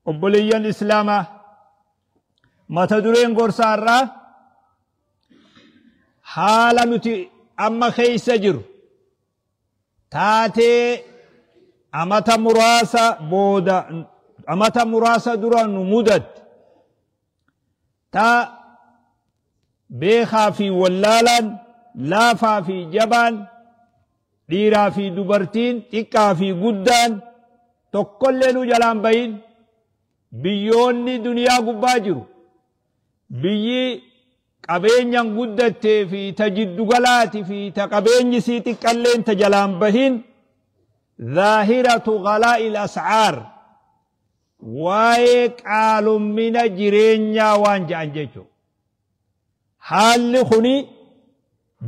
Obboleeyyan Islaamaa, mata dureen gorsaa irraa haala nuti amma keessa jiru, taatee amata muraasa booda, amata muraasa dura nu mudatte, ta beekaa fi wallaalaan, laafaa fi jabaan, dhiiraa fi dubartiin, xiqqaa fi guddaan tokkollee nu jalaan bahin, biyyoonni duniyaa gubbaa jiru, biyyi qabeenyan guddattee fi ta jiddugalaati fi ta qabeenyi sii xiqqalleen ta jalaan bahin, zaahiratu galaa'il as'aar, waa'ee qaalommina jireenyaa waan jedhan jechuudha. Haalli kuni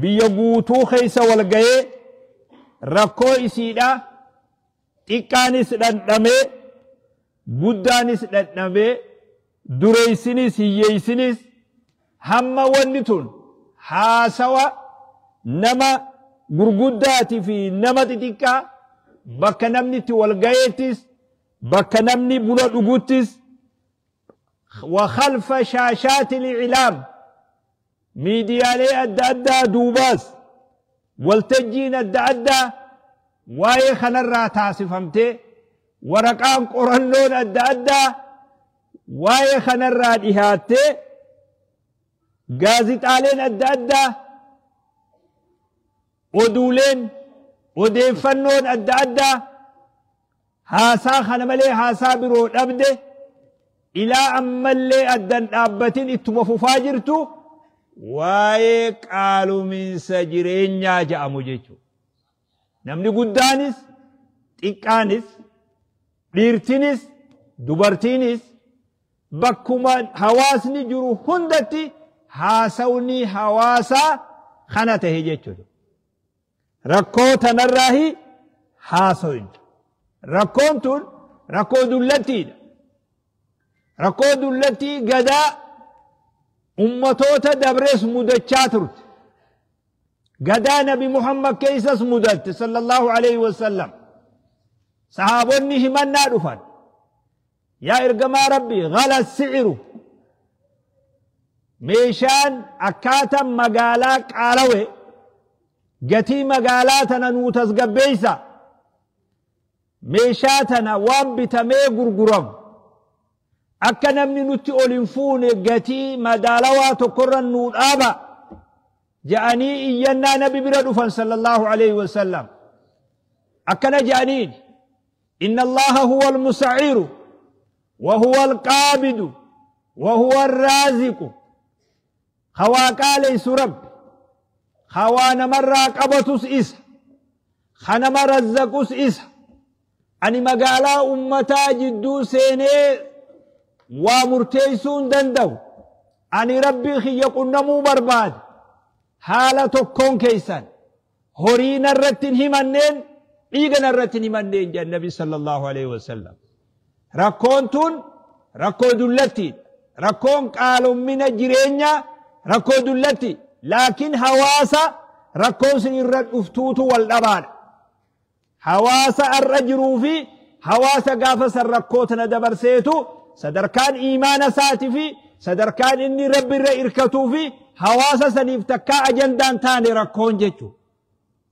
biyya guutuu keessa wal ga'ee rakkoo isiidha, xiqqaanis dhandhamee, guddaanis dhandhamee, dureessinis hiyyeessinis, hamma wanni tun haasawa nama gurguddaatii fi nama xixiqqaa, bakka namni itti wal ga'eettis, bakka namni buna dhuguttis, wa khalfa shaashaati al-i'laam, miidiyaalee adda addaa duubaas waltajjiin adda addaa waa'ee kanarraa taasifamtee, waraqaan qorannoon adda addaa waa'ee kanarraa dhihaattee, gaazixaaleen adda addaa, oduuleen odeeffannoon adda addaa haasaa kana malee haasaa biroo dhabde, ilaa ammallee addan dhaabbatin ittuma fufaa jirtu, waa'ee qaaluminsa jireenyaa jedhamu jechuudha. Namni guddaanis xiqqaanis, dhiirtinis dubartiinis, bakkuma hawaasni jiru hundatti haasawni hawaasaa kana tahe jechuudha. Rakkoo tanarraahi haasawin. Rakkoon tun rakkoo dullattiidha. Rakkoo dullattii gadaa ummatoota dabrees mudachaa turte. Gadaa Nabi Muhammad keessas mudatte sallallahu alayhi wasallam. Sahaabonni himannaa dhufan. Yaa ergamaa Rabbi, ghala siciru. Meeshaan akkaataa magaalaa qaalawe, gatii magaalaa tana nuu tasgabbeessa. Meeshaa tana waan bitamee gurguramu akka namni nutti ol hin fuune gatii madaalawaa tokkorra nuu dhaaba ja'anii iyyannaa Nabi bira dhufan sallallahu alayhi wasallam. Akkana ja'aniin: inna Allaha huwa al-musa'iru wa huwa al-qaabidu wa huwa ar-raaziqu. Hawaa qaaleysu Rabbi, hawaa namarraa qabatus isa, kanama razzaqus isa. Ani magaalaa ummataa jidduu seenee waa murteessuu hin danda'u. Ani Rabbii kiyya qunnamuu barbaada. Haala tokkoon keessan horii narratti hin himanneen, dhiiga narratti hin himanneen jedhan Nabi sallallahu alaihi wasallam. Rakkoon tun rakkoo dullattiidha. Rakkoon qaalommina jireenyaa rakkoo dullatti. Laakiin hawaasa rakkoon sun irra dhuftuutu wal dhabaadha. Hawaasa arra jiruu fi hawaasa gaafa san rakkoo tana dabarseetu, sadarkaan iimaana isaatii fi sadarkaan inni Rabbi irra irkatuu fi hawaasa saniif takkaa ajandaan taane rakkoon jechuudha.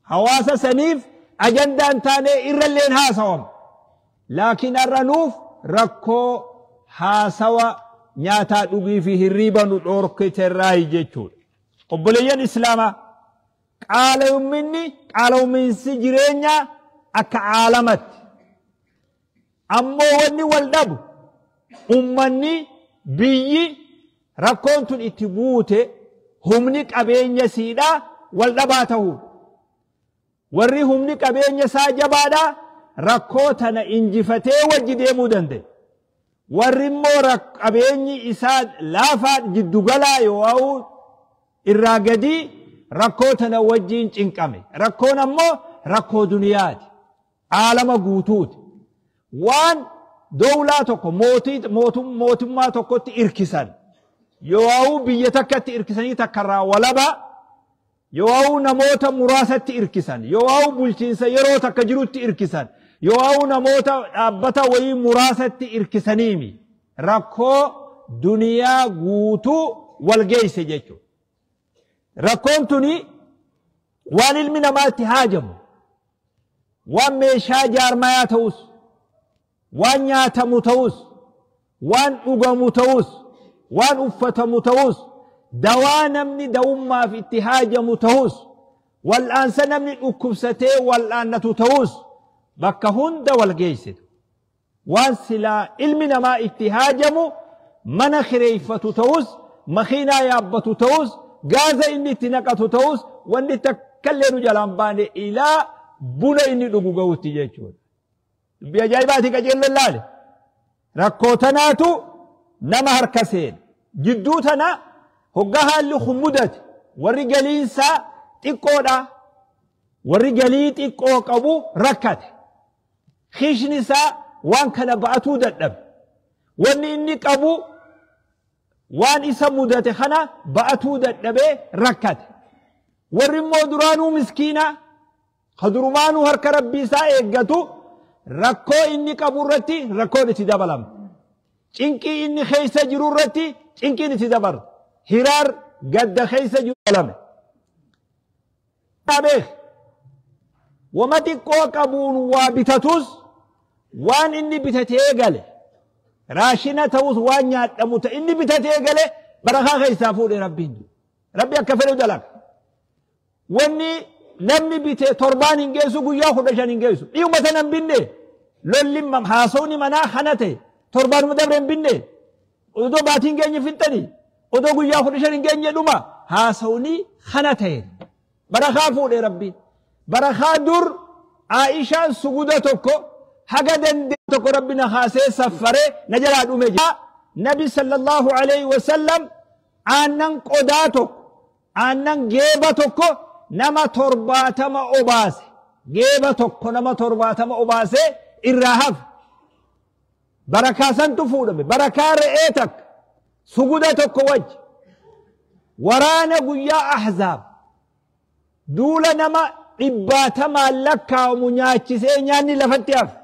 Hawaasa saniif ajandaan taane irralleen haasawamu. Laakiin har'a nuuf rakkoo haasawa nyaataa dhugii fi hirriiba nu dhoorkiterraayi jechuudha. Obboleeyyan Islaamaa, qaala'uminsi jireenyaa akka caalamatti. Ammoo wanni wal dhabu, ummanni biyyi rakkoon tun itti buute humni qabeenya siidhaa wal dhabaa ta'uu. Warri humni qabeenya isaa jabaadhaa rakkoo tana injifatee wajji deemuu danda'e. Warri immoo qabeenyi isaa laafaa jiddugalaa yoo irraa gadii rakkoo tana wajjiin cinqame. Rakkoon ammoo rakkoo duniyaati. Aalama guutuuti. Waan dowlaa tokko mootummaa tokkotti irkisan, yoo biyya takkatti irkisanii takkarraa walaba, yoo namoota muraasatti irkisan, yoo bulchiinsa yeroo takka jirutti irkisan, Yoo namoota dhaabbata wayii muraasatti irkisaniimi. Rakkoo duniyaa guutuu wal geesse jechuudha. Rakkoon tuni waan ilmi namaa itti haajamu, waan meeshaa jaarmayaa ta'us, waan nyaatamu ta'us, waan dhugamu ta'us, waan uffatamu ta'us, dawaa namni dawummaaf itti haajamu ta'us, wal'aansa namni dhukkubsatee wal'aannatu ta'us, bakka hunda wal geessitu. Waan silaa ilmi namaa itti haajamu mana kireeffatu ta'us, makiinaa yaabbatu ta'us, gaaza inni itti naqatu ta'us, wanni takkallee nu jalaan baane ilaa buna inni dhugu ga'utti jechuudha. Dubbii ajaa'ibaati qajeelloon laale. Rakkoo tanaatu nama harka seene. Jidduu tana hoggaa haalli kun mudate warri galiinsaa xiqqoodha. Warri galii xiqqoo qabu rakkate. Kiishni isaa waan kana ba'atuu dadhabe. Wanni inni qabu waan isa mudate kana ba'atuu dadhabee rakkate. Warri immoo duraanuu miskiina ka durumaanuu harka rabbii isaa eeggatu rakkoo inni qabu irratti rakkoon itti dabalama. Cinqii inni keessa jiru irratti cinqiin itti dabalama. Hiraar gadda keessa jiru dabalame. Beek wama xiqqoo qabuun waa bitatus waan inni bitatee gale raashina ta'us waan nyaadhamu ta'e inni bitatee gale barakaa keessaa fuudhe rabbiin. Rabbi akka fedhu dalaga. Wanni namni bite torbaan hin geessu guyyaa 15 hin geessu. Dhiuma tana hin binne lolli haasawni manaa kana ta'e torbaanuma dabre hin binne odoo baatiin geenye fixxanii odoo guyyaa 15 hin geenye dhuma haasawni kana ta'e barakaa fuudhe rabbiin. Barakaa dur Aishaan suguda tokko haga dandee tokko rabbi na haasee saffaree na jalaa dhume jira. Nabi sallallahu alayhi wasallam aannan qodaa tokko aannan geeba tokko nama 70 obaase. Geeba tokko nama 70 obaase irraa hafe. Barakaa santu fuudhame. Barakaa re'ee takka suguda tokko wajji waraana guyyaa ahzaab duula nama 100 lakkaa'amu nyaachisee nyaanni lafatti hafe.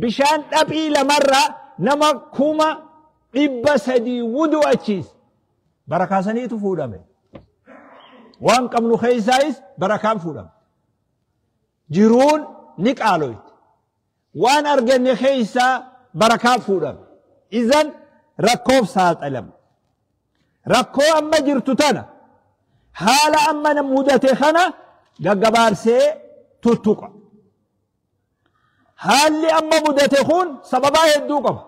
Bishaan dhaphii lamarraa nama 300,000 wudu achiis. Barakaa saniitu fuudhame. Waan qabnu keessaayis barakaan fuudhame. Jiruun ni qaaloyti. Waan arganne keessaa barakaan fuudhame. Izan rakkoof saaxilama. Rakkoo amma jirtu tana haala amma mudate kana gaggabaarsee tuttuqa. Haalli amma mudate kun sababaa hedduu qaba.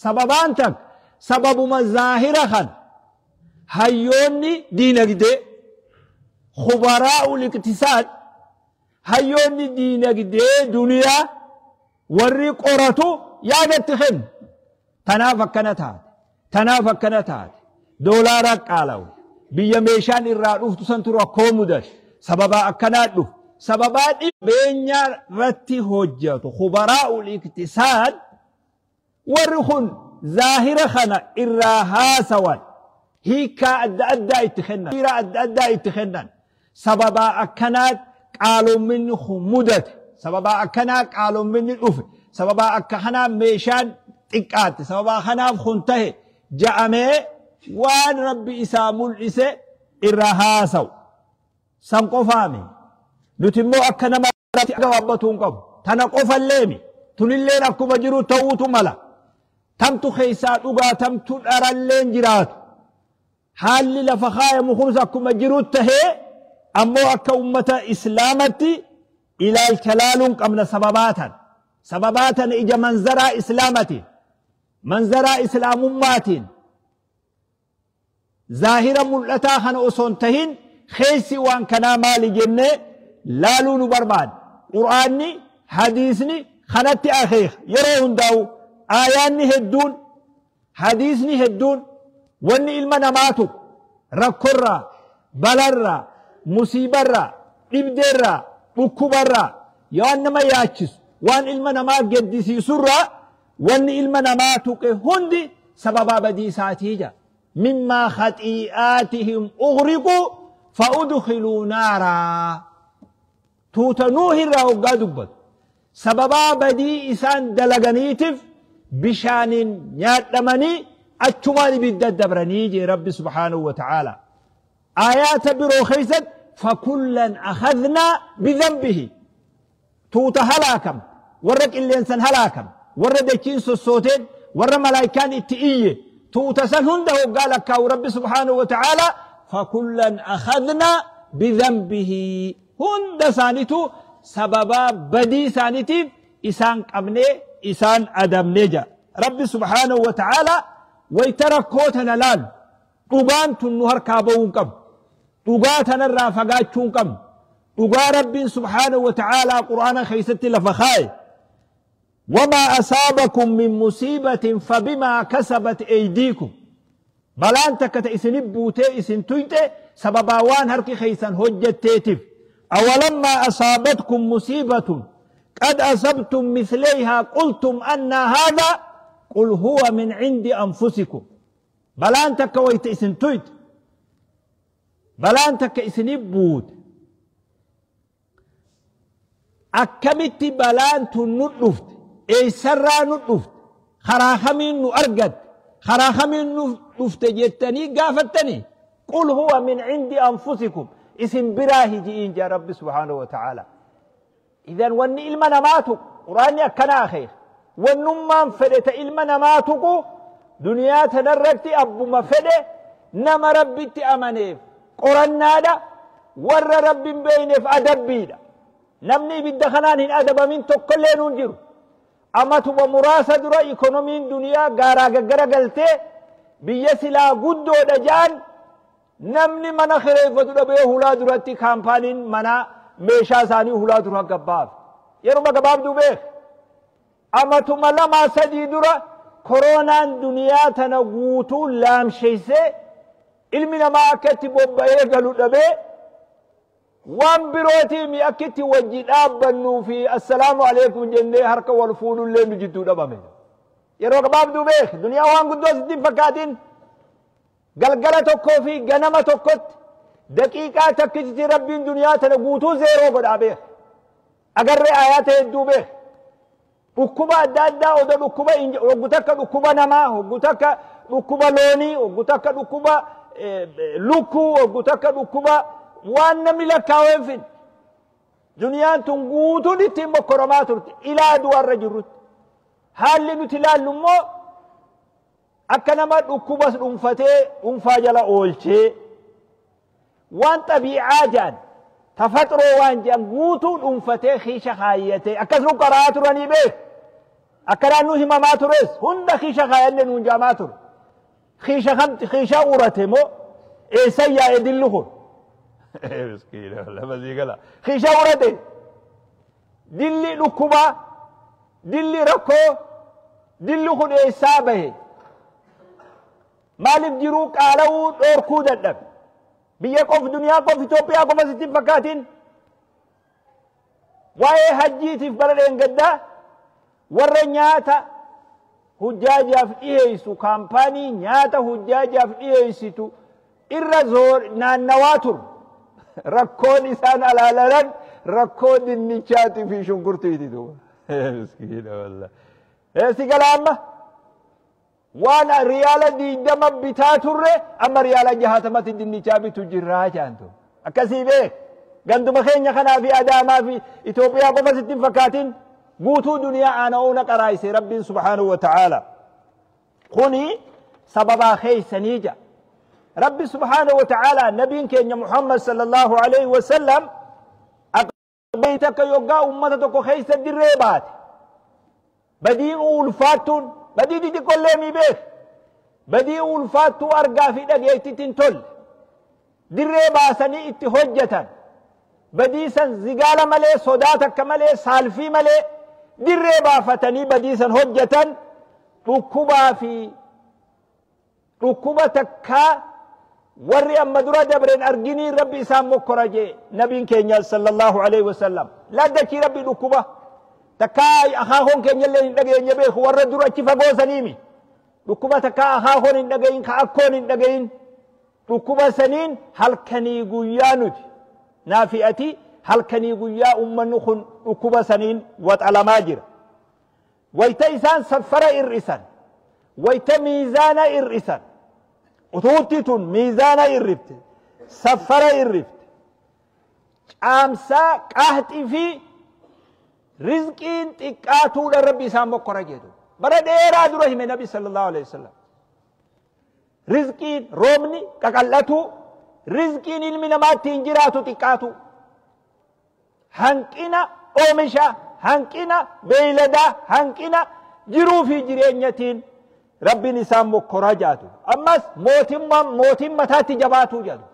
Sababaan takka sababuma zaahira kana hayyoonni diinagdee khubaraa'ul iqtisaad hayyoonni diinagdee duniyaa warri qoratu yaadatti kennu. Tanaaf akkana taate, tanaaf akkana taate, doolaara qaalawe, biyya meeshaan irraa dhuftu santu rakkoo mudate, sababaa akkanaa dhufu, sababaa dhibeenyaa irratti hojjetu khubaraa'ul iqtisaad warri kun zaahira kana irraa haasawan hiikaa adda addaa itti kennan, hiira adda addaa itti kennan, sababaa akkanaa qaalomminni mudate, sababaa akkanaa qaalomminni dhufe, sababaa akka kanaa meeshaan xiqqaatte, sababaa kanaaf kun tahe ja'amee waan rabbi isaa mul'ise irraa haasawu. San qofaami. Nuti immoo akka nama irratti gabaabbatu hin qabu. Tana qofalleemi. Tunilleen akkuma jiru ta'uutu mala. Tamtu keessaa dhugaa tamtu dharalleen jiraatu. Haalli lafa kaayamu kunis akkuma jiru tahee ammoo akka ummata islaamatti ilaalcha laaluun qabna sababaatan. Sababaatan ija manzaraa islaamatiin, manzaraa islaamummaatiin zaahira mul'ataa kana osoo hin tahin keessi waan kanaa maali jennee laaluu nu barbaada. Qur'aanni hadiisni kanatti akeeka yeroo hundaa'u aayaanni hedduun hadiisni hedduun wanni ilma namaatu rakkorraa balarraa musiibarraa dhibdeerraa dhukkubarraa waan nama yaachisu waan ilma namaa gaddisiisurraa wanni ilma namaa tuqe hundi sababaa badii isaatii jira. Mimmaa khatii'aatihim ughriquu fa'udkhiluu naaraa. Tuuta Nuuhirraa hoggaa dubbatu. Sababaa badii isaan dalaganiitiif bishaaniin nyaadhamanii achumaan ibidda dabranii jee Rabbi subhaanahu wa ta'aala. Aayaata biroo keessatti fakullan akhadnaa bidhanbihi. Tuuta halaakam, warra qilleensan halaakam, warra dachiin sossooteen, warra malaayikaan itti iyye, tuuta san hunda hoggaa lakkaa'u Rabbi subhaanahu wa ta'aala fakullan akhadnaa bidhanbihi. Hunda isaaniitu sababaa badii isaaniitiif isaan qabnee isaan adabnee jira. Rabbi subhaanahu wa ta'aala wayta rakkoo tana laalu dhugaan tun nu harkaa ba'uu hin qabnu. Dhugaa tanarraa fagaachuu hin qabnu. Dhugaa Rabbiin subhaanahu wa ta'aala Qur'aana keessatti lafa kaaye. Wamaa asaabakum min musiibatin fabimaa kasabat eydiikum. Balaan takka ta isinif buutee isin tuyxe sababaa waan harki keessan hojjetteetiif. أولما أصابتكم مصيبة قد أصبتم مثليها قلتم أن هذا قل هو من عند أنفسكم. بلان تك ويت إسن تويت، بلان تك إسن بوت، أكمت بلان تنطفت، أي سرا نطفت، خراخمين نأرقد، خراخمين نطفت جتني قافتني. قل هو من عند أنفسكم. اسم براهي جئين جاء رب سبحانه وتعالى. إذن واني إلما نماتك قرآني أكنا خير ونمان فدت إلما نماتك دنيا تنركت أبو ما فده نما ربي تأمنيف قرآن دا ور رب بينف أدبي دا نمني بالدخنان هن أدب من تقلين ننجر أما تبا مراسة درا إيكونومين دنيا غارا غارا قلتي بيسلا قدو دجان namni mana kireeffatu dhabee hulaa duratti kaampaaniin mana meeshaa isaanii hulaa dura gabbaaf. Yeruma gabaabduu beek. Amatuma 2 3 dura koronaan duniyaa tana guutuu laamsheessee ilmi namaa akka itti bobba'ee galu dhabee waan birootii mi akka itti wajji dhaabbannuu fi assalaamu alaikum jennee harka wal fuudhullee nu jidduu dhabame. Yeroo gabaabduu beek. Duniyaa waan guddoo sitti hin fakkaatin. Galgala tokkoo fi ganama tokkotti daqiiqaa takkitti Rabbiin duniyaa tana guutuu zeeroo godhaa beek. Agarree aayaata hedduu beek. Dhukkuba adda addaa odoo dhukkuba hoggu takka dhukkuba namaa, hoggu takka dhukkuba loonii, hoggu takka dhukkuba lukkuu, hoggu takka dhukkuba waan namni lakkaa'u hin fidne. Duniyaan tun guutuun ittiin mokkoramaa turte ilaa du'arra jirrutti. Haalli nuti ilaallu immoo akka nama dhukkubas dhuunfatee dhuunfaa jala oolchee waan xabiicaa jedhan tafaxiroo waan jedhan guutuu dhuunfatee kiisha kaayyatee akkas nu qaraa turanii beek. Akkanaan nu himamaa tures hunda kiisha kaayanne nuun jaamaa ture. Kiisha urate moo eessa yaa'e dilli kun? Kiisha urate dilli dhukkubaa, dilli rakkoo, dilli kun eessaa bahe? Maaliif jiruu qaala'uu dhoorkuu dadhabe? Biyya qof duniyaa qof Itoophiyaa qofa sitti hin fakkaatin. Waa'ee hajjiitiif bara dheengaddaa warra nyaata hujjaajaaf dhiyeessu kaampaanii nyaata hujjaajaaf dhiyeessitu irra naannawaa turu. Rakkoon isaan alaalalan rakkoo dinnichaatii fi shunkurtiiti duuba. Miskiina wallah. Si gala amma? Waan riyaala 20 bitaa turre amma riyaala 60 dinnichaa bitu jirraa jaantu. Akkasii beek. Ganduma keenya kanaa fi Adaamaa fi Itoophiyaa qofa sitti hin fakkaatin. Guutuu duniyaa aana'uuna qaraayise Rabbiin subhaanahu wa ta'aala. Kuni sababaa keeysanii jira. Rabbi subhaanahu wa ta'aala nabiin keenya Muhammad sallallahu alayhi wa sallam akka takka yoggaa ummata tokko keessa dirree baate. Badii ulfaattuun badii xixiqqoollee mi beek. Badii ulfaattuu argaa fi dhageettitti hin tolle. Dirree baasanii itti hojjetan. Badii san zigaala malee, sodaa takka malee, saalfii malee dirree baafatanii badii san hojjetan. Dhukkubaa fi dhukkuba takkaa warri amma dura dabreen arginii Rabbi isaan mokkora jee nabiin keenya sallallahu alaihi wasallam. Laddachii Rabbi dhukkuba takkaa akaakoon keenya illee hin dhageenye beeku warra dura achi fagoo saniimi. Dhukkuba takkaa akaakoon hin dhagayin, ka akkoon hin dhagayin. Dhukkuba saniin halkanii guyyaa nuti naafi ati Halkanii guyyaa ummanni kun dhukkuba saniin waxalamaa jira. Wayta isaan saffara ir'isan, wayta miizaana ir'isan, utuutti tun miizaana irrifte, saffara irrifte, caamsaa qaxxii fi rizqiin xiqqaatuudha Rabbi isaan mokkora jedhu. Bara dheeraa dura hime Nabi sallallahu alaihi wasallam. Rizqiin roobni qaqal'atu, rizqiin ilmi namaa ittiin jiraatu xiqqaatu. Hanqina oomisha, hanqina beeyladaa, hanqina jiruu fi jireenyatiin Rabbiin isaan mokkoraa jaatu. Ammas mootummaan mootiin mataatti jabaatuu jedhu.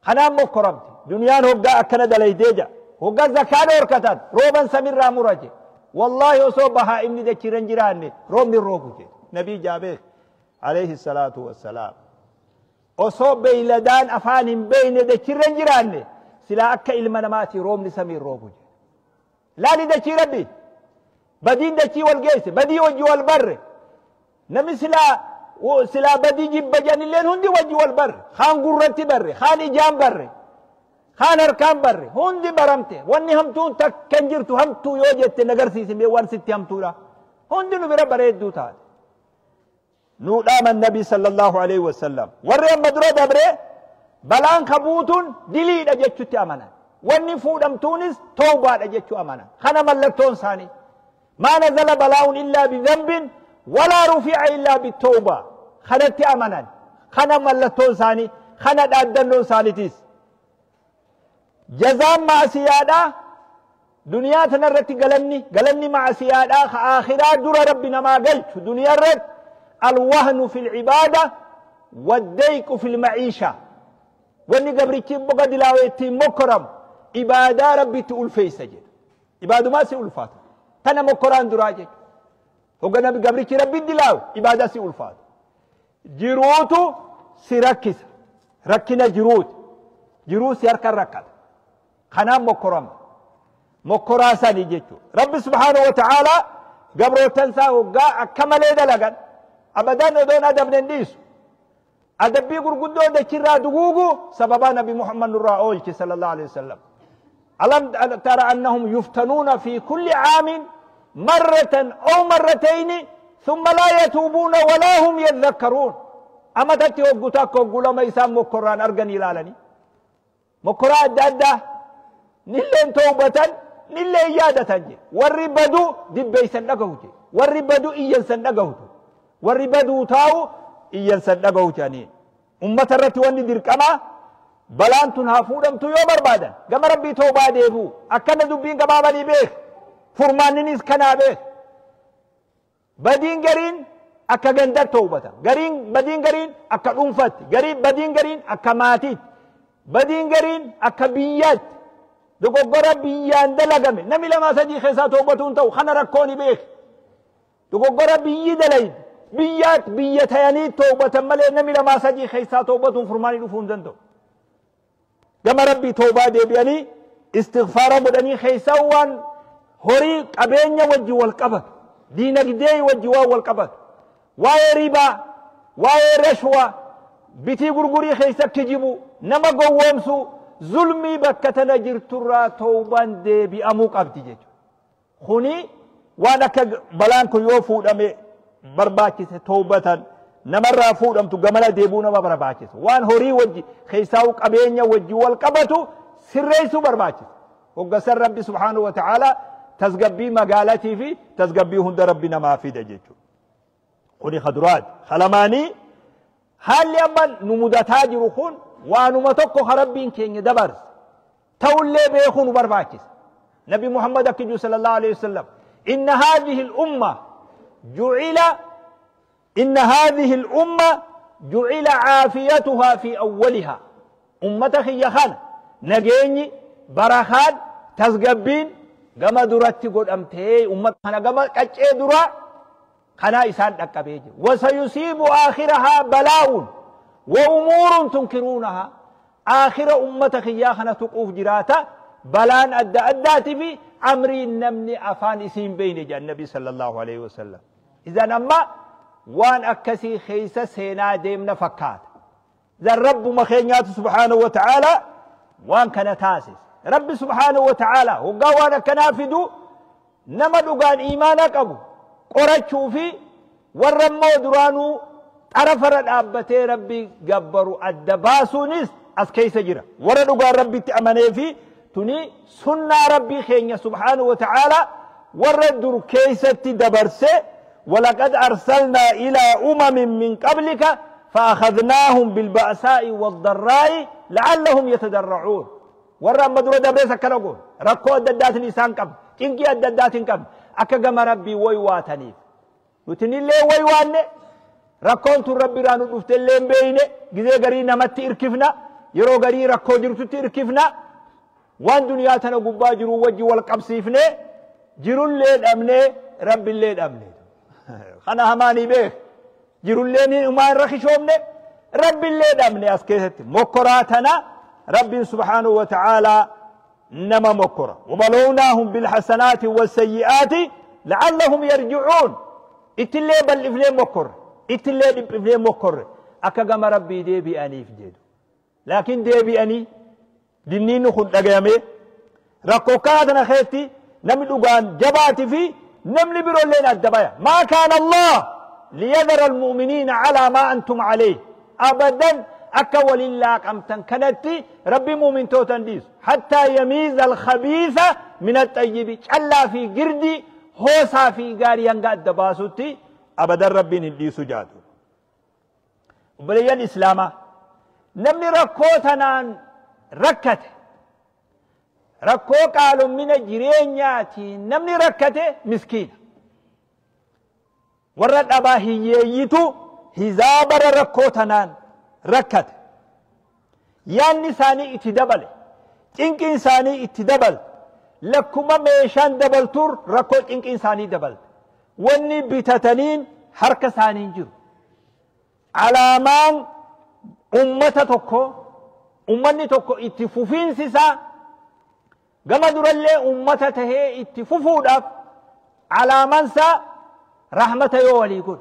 Kanaan mokkoramte. Duniyaan hoggaa akkana dalaydee jira. Hoggaa zakaa dhoorkatan rooban samirraa mura je. Wallaahi osoo bahaa inni dachiirra hin jiraanne roobni hin roobu jedhe. Nabii jaabeek alayhi salaatu wassalaam. Osoo beeyladaan afaan hin beeyne dachiirra hin jiraanne silaa akka ilma namaati roobni samii hin roobu jedhe. Laali dachii Rabbi. Badiin dachii wal geesse, badii wajji wal barre. Namni silaa badii jibba jedhanilleen hundi wajji wal barre. Kaan gurratti barre, kaan ijaan barre, kaan harkaan barre, hundi baramte. Wanni hamtuun takka hin jirtu, hamtuu yoo jette nagarsiisi mee waan sitti hamtuudha. Hundi nu bira bareedduu taate. Nuu dhaaman Nabi sallallahu alaihi wasallam. Warri amma dura dabre balaan kabuutuun diliidha jechutti amanan. Wanni fuudhamtuunis tawbaadha jechuu amanan. Kana mallattoon isaanii. Maa nazala balaa'uun illaa bidhanbin walaa rufi'a illaa bitawbaa. Kanatti amanan. Kana mallattoon isaanii. Kana dhaaddannoon isaaniitiis. Jazaan maasiyaadhaa duniyaa tanarratti galanni maasiyaadhaa ka aakhiraa dura Rabbi namaa galchu duniyaa irratti alwahnu fil cibaada waddayqu fil maciisha. Wanni gabrichi boga dilaawee ittiin mokkoramu ibaadaa Rabbitti ulfeessa jedha. Ibaadumaa si ulfaata. Tana mokkoraan duraa jechuudha. Hogga nabi gabrichi Rabbi dilaawu ibaadaa si ulfaata. Jiruutu si rakkisa. Rakkina jiruuti. Jiruu si harkaan rakkata. Kanaan mokkorama. Mokkoraa sanii jechuudha. Rabbi subhaanahu wa ta'aalaa gabrootan isaa hoggaa akka malee dalagan abadan odoon adabne hin dhiisu. Adabbii gurguddoo dachirraa duguugu sababaa Nabi Muhammad nurraa oolche sallallahu alaihi wasallam. Alam tara annahum yuftanuuna fi kulli caamin marratan aw marratayni thumma laa yatuubuuna walaa hum yadhakkaruun. Amatatti hoggu takka hoggu lama isaan mokkorraan arganii ilaalanii. Mokkoraa adda addaa nilleen toobatan nilleen yaadatan je. Warri badu dibbeeysan dhagahu je. Warri badu iyyansan dhagahutu. Warri baduu taa'u iyyansan dhagahu jedhanii. Ummata irratti wanni dirqamaa balaan tun haa fuudhamtu yoo barbaadan gama Rabbii toobaa deebi'u. Akkana dubbiin gabaabanii beek. Furmaanninis kanaa beek. Badiin gariin akka gandatti toobatan. Gariin badiin gariin akka dhuunfatti. Gariin badiin gariin akka maatiitti. Badiin gariin akka biyyaatti. Dogoggora biyyaan dalagame namni lama sadii keessaa toobatuun ta'u kana rakkoon beek. Dogoggora biyyi dalayde biyyaatti biyya tayanii toobatan malee namni lama sadii keessaa toobatuun furmaanii dhufuu hin danda'u. Gama Rabbii toobaa deebi'anii istighfaara godhanii keessaa waan horii qabeenya wajji wal qabatu, diinagdee wajji waan wal qabatu, waa'ee ribaa, waa'ee rashwaa, bitii gurgurii keessa kijibu, nama gowwoomsuu, zulmii bakka tana jirturraa toobaan deebi'amuu qabdi jechuudha. Kuni waan akka balaan kun yoo fuudhame barbaachise toobatan namarraa fuudhamtu gamana deebuu nama barbaachisa. Waan horii wajji keessaa'u qabeenya wajji wal qabatu sirreessuu barbaachisa. Hoggasan Rabbi subhaanahu wa ta'aalaa tasgabbii magaalatii fi tasgabbii hunda Rabbi namaa fida jechuudha. Kuni kaduraati. Kalamaanii haalli amma nu mudataa jiru kun waanuma tokko ka Rabbiin keenya dabarse ta'ullee beekuu nu barbaachisa. Nabi Muhammad akka jiru sallallahu alaihi wasallam inna haadhihi al-umma ju'ila inna haadhihi al-umma ju'ila caafiyatuhaa fi awwalihaa. Ummata kiyya kana nageenyi barakaan tasgabbiin gama duratti godhamtee ummata kana gama qaccee duraa kanaa isaan dhaqqabee jiru. Wasayusiibu aakhirahaa balaa'uun wa umuurun tunkiruunahaa. Aakhira ummata kiyyaa kana tuquuf jiraata balaan adda addaatii fi amriin namni afaan isiin beeyne jedhan Nabi sallallahu alaihi wasallam. Idan amma waan akkasii keessa seenaa deemna fakkaata. Idan Rabbuma keenyaatu subhaanahu wa ta'aalaa waan kana taasise. Rabbi subhaanahu wa ta'aalaa hoggaa waan akkanaa fidu nama dhugaan iimaana qabu qorachuu fi warra immoo duraanuu xarafarra dhaabbatee Rabbi gabbaru adda baasuunis as keessa jira. Warra dhugaan Rabbitti amanee fi tuni sunnaa Rabbii keenya subhaanahu wa ta'aalaa warra dur keessatti dabarse. ولقد أرسلنا إلى أمم من قبلك فأخذناهم بالبأساء والضراء لعلهم يتضرعون. ورا مدرو دبرس كنغو ركو أددات نيسان قب تنكي أددات قب أكا جم ربي ويواتني نتني لي ويوان ركون ربي رانو دفتلين بينه جزء غري نمت إركفنا يرو غري ركو جرتو تركفنا وان دنيا تنا غبا جرو وجي والقبسيفنه جرو الليل أمنه ربي الليل أمنه خنا هماني بيه جرو الليل وما رخشومنه ربي الليل أمنه أسكيست مكراتنا ربي سبحانه وتعالى نما مكرة وبلوناهم بالحسنات والسيئات لعلهم يرجعون. اتلي بل مكر اتلي بل مكر أكجم ربي دي بأني في ديدو لكن دي بأني دنين خد أجامي ركوكاتنا خيتي نملوغان جباتي في نملي برولين الدبايا. ما كان الله ليذر المؤمنين على ما أنتم عليه أبدا. أكا ولله قمتن كنتي ربي مؤمن توتن ديس حتى يميز الخبيث من الطيب. ألا في قردي هوسا في قاري ينقى الدباسوتي أبدا ربي نديس جاتو. وبلي الإسلام نمني ركوتنا ركته ركو قالوا من جرينياتي نمني ركته مسكين ورد أبا هييتو هزابر ركوتنا ركت يعني ثاني اتدبل إنك إنساني اتدبل لكما ميشان دبل تور ركوت إنك إنساني دبل واني بتتنين حركة ثاني جر علامان أمة توكو أمني توكو اتفوفين سيسا قم درالي أمة تهي اتفوفو داف علامان سا رحمة يولي قل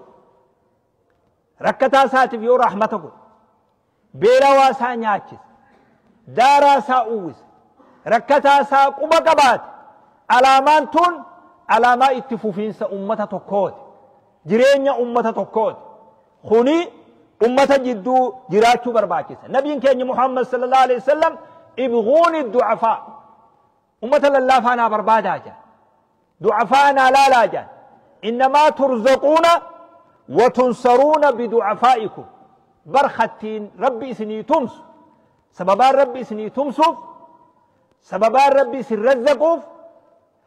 ركتا ساتف يو رحمة قل beelawaa isaa nyaachise daaraa isaa uwwise rakkataa isaa quba qabaate. Alaamaan tun alaamaa itti fufiinsa ummata tokkooti, jireenya ummata tokkooti. Kuni ummata jidduu jiraachuu barbaachisa. Nabiin keenya Muhammad sallallahu alaihi wasallam ibghuuni du'afaa ummata lallaafaa naa barbaadaa jaan du'afaa naa laalaa jaan innamaa turzaquuna wa tunsaruuna bidu'afaa'ikum. برختين ربي سني تمس سببان ربي سني تمسوف سببان ربي سنرزقوف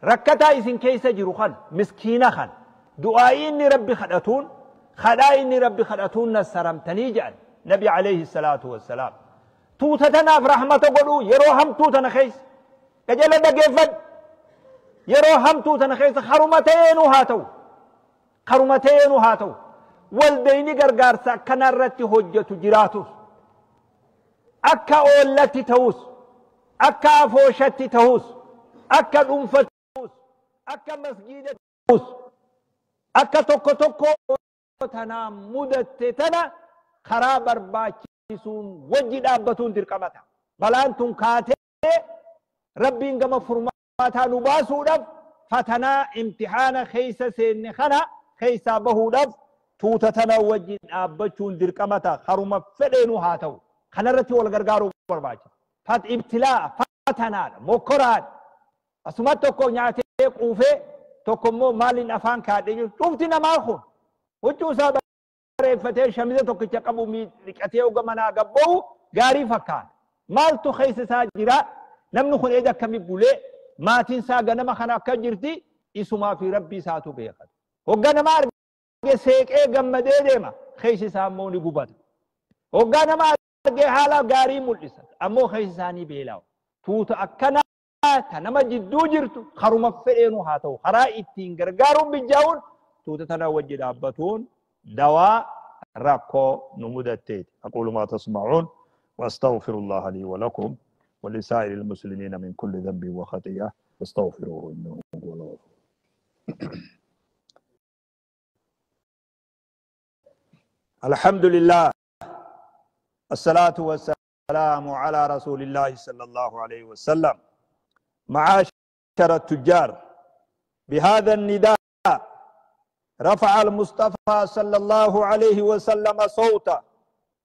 ركتا إسن كيس جروخان مسكينة خان دعائني ربي خدأتون خدائني ربي خدأتون نسرم تنيجان نبي عليه الصلاة والسلام توتتنا في رحمة قلو يروهم توتنا خيس كجل دقيفد يروهم توتنا خيس خرمتين هاتو خرمتين هاتو والديني غرغارسا كنرتي حجة جراتوس أكا أولتي تهوس أكا أفوشتي تهوس أكا الأنفة تهوس أكا مسجد تهوس أكا توكو توكو تنا مدت تنا خراب أرباكيسون وجد أبتون درقمتا بلانتون كاتي ربين قم فرماتا نباسو دف فتنا امتحان خيسة سينخنا خيسة بهو دف توتتنا وجين أبتون درقمتا خرم فدينو هاتو خنرتي والغرغارو برباچ فات ابتلاء فتنا مكرات اسمت توكو نياتي قوفه توكو مو مالين افان كادي شفتي نما خو وجو سابا ريفتي شميزه توكو چقبو مي لقتي وغمنا غبو غاري فكان مالتو خيس ساجرا نمن خن ايدا كمي بولي ماتين سا غنما خنا كجرتي اسما في ربي ساتو بيخد وغنما seeqee gammadee deema keessa isaa immoo ni gubata. Hoggaa nama argee haala gaarii mul'isa ammoo keessa isaanii beelaawu. Tuuta akkanaa ta nama jidduu jirtu karuma fedheenu haa ta'u karaa ittiin gargaaruun bijjaa'uun tuuta tana wajji dhaabbatuun dawaa rakkoo nu mudatteeti. أقول ما تسمعون وأستغفر الله لي ولكم ولسائر المسلمين من كل ذنب وخطيئة واستغفروه إنه هو الغفور. الحمد لله الصلاة والسلام على رسول الله صلى الله عليه وسلم. معاشر التجار، بهذا النداء رفع المصطفى صلى الله عليه وسلم صوته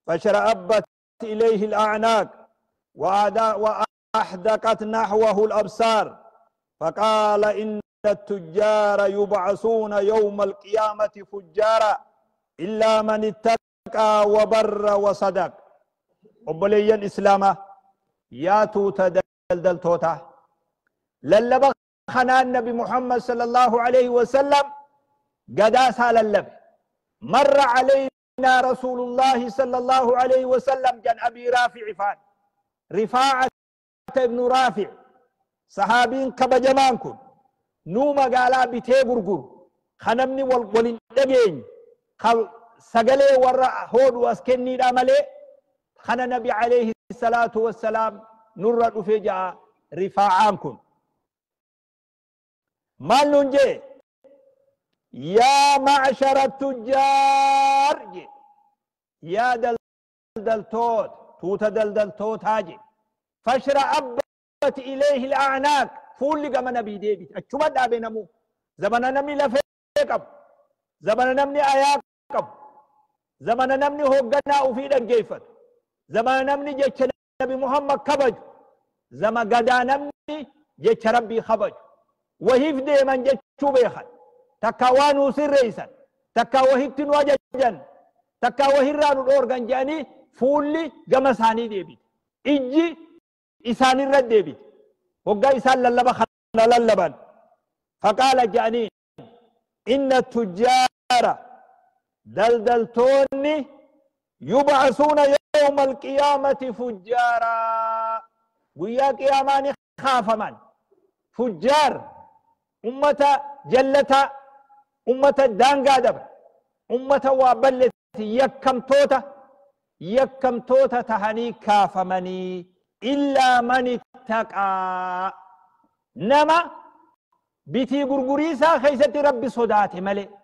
فشرأبت إليه الأعناق وأحدقت نحوه الأبصار، فقال إن التجار يبعثون يوم القيامة فجارا إلا من اتقى وبر وصدق. أبليا إسلاما يا توتا دلدل توتا للبخ خنا النبي محمد صلى الله عليه وسلم قداسها للب. مر علينا رسول الله صلى الله عليه وسلم جن أبي رافع فان رفاعة ابن رافع صحابين كبجمانكم نوما قالا بتي غرغر خنمني والولين دغين سغلي ورا هود واسكني دامله خنا نبي عليه الصلاة والسلام نور رفجا رفاعانكم مالنجي يا معشر التجار يا دلدلتوت توت دلدلتوت هاجي فاشرأبت إليه الأعناق فول لقم نبي ديبي أتشمد أبي نمو زمن نمي لفيقب زمن نمني آياقب زمن نمني هوغنا وفي دنجيفت زمن نمني جيش نبي محمد كبج زمن قدا نمني جيش ربي خبج وهيف ديما جيشو بيخل تكوانو سر رئيسا تكاوهيتن وججن تكاوهيرانو الأورغان جاني فولي قمساني ديبي إجي إساني الرد ديبي وقا إسان للبا خنا للبان. فقال جاني إن التجار دلدلتوني يبعثون يوم القيامة فجارا ويا قياماني خاف من فجار أمة جلتا أمة دانقادب أمة وابلت يكم توتا يكم توتا تهني كافمني إلا من اتقى نما بتي غرغريسا خيست ربي صداتي ملي.